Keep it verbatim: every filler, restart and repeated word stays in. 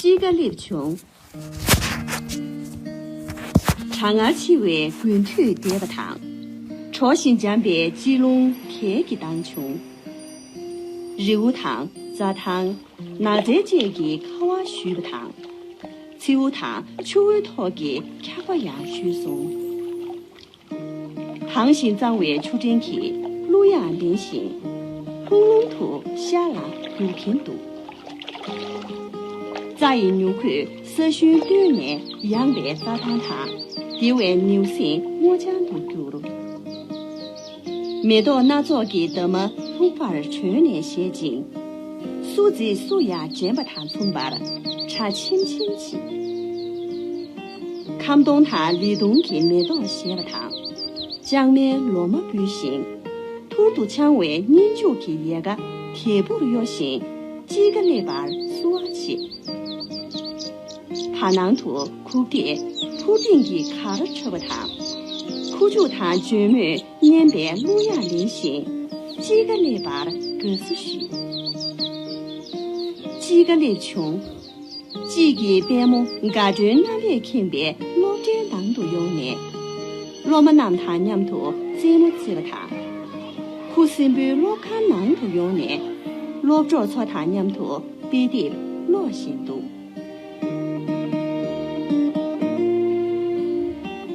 དཔྱིད་ཀ་སླེབས་བྱུང་། གྲང་ངར་ཆེ་བའི་དགུན་དུས་འདས་པ་དང་། དྲོ་ཞིང་འཇམ་པའི་དཔྱིད་རླུང་གད་ཀྱིས་ལྡང་བྱུང་། རེའུ་དང་རྩྭ་ཐང་། ནགས་ཚལ་བཅས་ཀྱི་ཁ་བ་བཞུས་པ་དང་། མཚེའུ་དང་ཆུ་བོའི་ཐོག་གི་འཁྱག་པ་ཡང་བཞུས་སོང་། དྭངས་ཤིང་གཙང་བའི་ཆུ་ཕྲན་གྱིས་གླུ་དབྱངས་ལེན་བཞིན། ལྷུང་ལྷུང་དུ་ཤར་ལ་རྒྱུག་གིན་འདུག། རྩྭ་ཡི་མྱུ་གུས་ས་གཞོན་བཏོན་ནས་ཡངས་པའི་རྩྭ་ཐང་དང་། བདེ་བའི་ནེའུ་གསིང་སྔོ་ལྗང་དུ་གྱུར། མེ་ཏོག་སྣ་ཚོགས་ཀྱི་འདབ་མ་ལྷུག་པར་བྱོན་ནས་བཞད་ཅིང་། སུ་གཟིགས་སུ་ཡང་དྲན་པ་དང་མཚུངས་པར་གྲགས་ཆེམ་ཆེམ་གྱིས། ཁམ་སྡོང་དང་ལི་སྡོང་གི་མེ་ཏོག་བཞད་པ་དང་། ལྕང་མའི་ལོ་མ་འབུས་ཤིང་། ཐུར་དུ་འཕྱང་བའི་སྙན་འཇུག་གི་ཡལ་ག་དལ་བུར་གཡོ་ཞིང་། དཔྱིད་ཀ་སླེབས་པར་བསུ་བ་བྱེད། བར་སྣང་དུ་ཁུག་རྟས་འཕུར་ལྡིང་གི་གར་འཁྲབ་པ་དང་། ཁུ་བྱུག་དང་འཇོལ་མོས་སྙན་པའི་གླུ་དབྱངས་ལེན་བཞིན། དཔྱིད་ཀ་སླེབས་པར་དགའ་བསུ་ཞུས། དཔྱིད་ཀ་སླེབས་བྱུང་། དཔྱིད་ཀྱི་དཔལ་མོ་དགའ་སྤྲོའི་རྣམ་པས་ཁེངས་པའི་སློབ་གྲྭའི་ནང་དུ་ཡོང་ནས། སློབ་མ་རྣམས་དང་མཉམ་དུ་རྩེད་མོ་རྩེ་བ་དང་། ཁུ་སིམ་པོའི་སློབ་ཁང་ནང་དུ་ཡོང་ནས། སློབ་གྲོགས་ཚོ་དང་མཉམ་དུ་དཔེ་དེབ་ཀློག་བཞིན་འདུག།